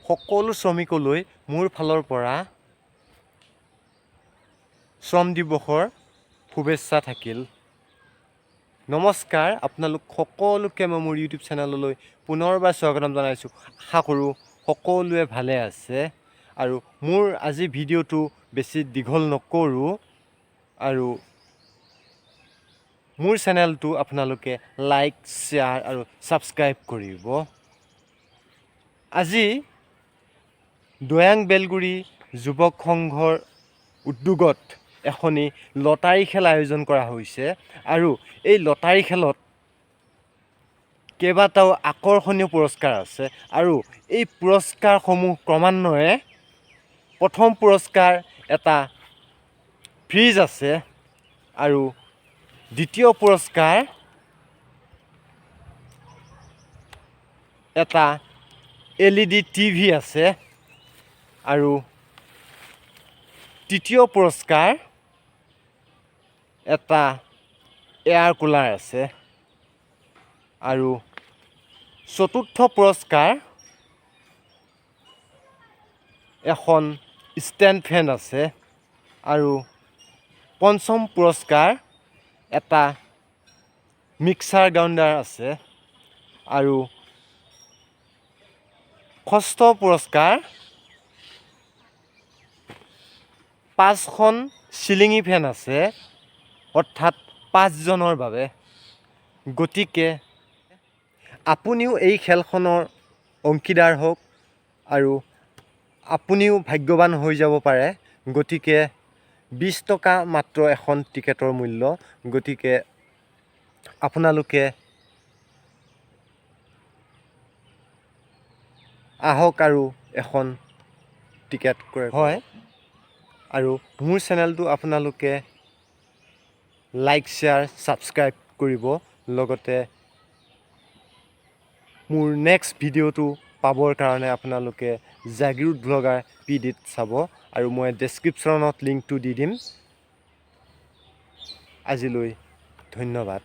সকলো শ্ৰমিকলৈ মোৰ ফালৰ পৰা শ্ৰম দিৱসৰ শুভেচ্ছা থাকিল। নমস্কাৰ, আপোনালোক সকলোকে মই মোৰ ইউটিউব চেনেললৈ পুনৰবাৰ স্বাগতম জনাইছোঁ। আশা কৰোঁ সকলোৱে ভালে আছে। আৰু মোৰ আজি ভিডিঅ'টো বেছি দীঘল নকৰোঁ আৰু মোৰ চেনেলটো আপোনালোকে লাইক, শ্বেয়াৰ আৰু ছাবস্ক্ৰাইব কৰিব। আজি দৈয়াং বেলগুৰি যুৱক সংঘৰ উদ্যোগত এখনি লটাৰী খেল আয়োজন কৰা হৈছে আৰু এই লটাৰী খেলত কেইবাটাও আকৰ্ষণীয় পুৰস্কাৰ আছে। আৰু এই পুৰস্কাৰসমূহ ক্ৰমান্বয়ে প্ৰথম পুৰস্কাৰ এটা ফ্ৰিজ আছে আৰু দ্বিতীয় পুৰস্কাৰ এটা এলইডি টিভি আছে আৰু তৃতীয় পুৰস্কাৰ এটা এয়াৰ কুলাৰ আছে আৰু চতুৰ্থ পুৰস্কাৰ এখন ষ্টেণ্ড ফেন আছে আৰু পঞ্চম পুৰস্কাৰ এটা মিক্সাৰ গ্ৰাইণ্ডাৰ আছে আৰু ষষ্ঠ পুৰস্কাৰ 5খন চিলিঙি ফেন আছে, অৰ্থাৎ 5জনৰ বাবে। গতিকে আপুনিও এই খেলখনৰ অংশীদাৰ হওক আৰু আপুনিও ভাগ্যৱান হৈ যাব পাৰে। গতিকে 20 টকা মাত্ৰ এখন টিকেটৰ মূল্য। গতিকে আপোনালোকে আহক আৰু এখন টিকেট ক্ৰয় হয়। আৰু মোৰ চেনেলটো আপোনালোকে লাইক, শ্বেয়াৰ, ছাবস্ক্ৰাইব কৰিব, লগতে মোৰ নেক্সট ভিডিঅ'টো পাবৰ কাৰণে আপোনালোকে জাগীৰোড ব্লগাৰ পি ডিত চাব আৰু মই ডেছক্ৰিপশ্যনত লিংকটো দি দিম। আজিলৈ ধন্যবাদ।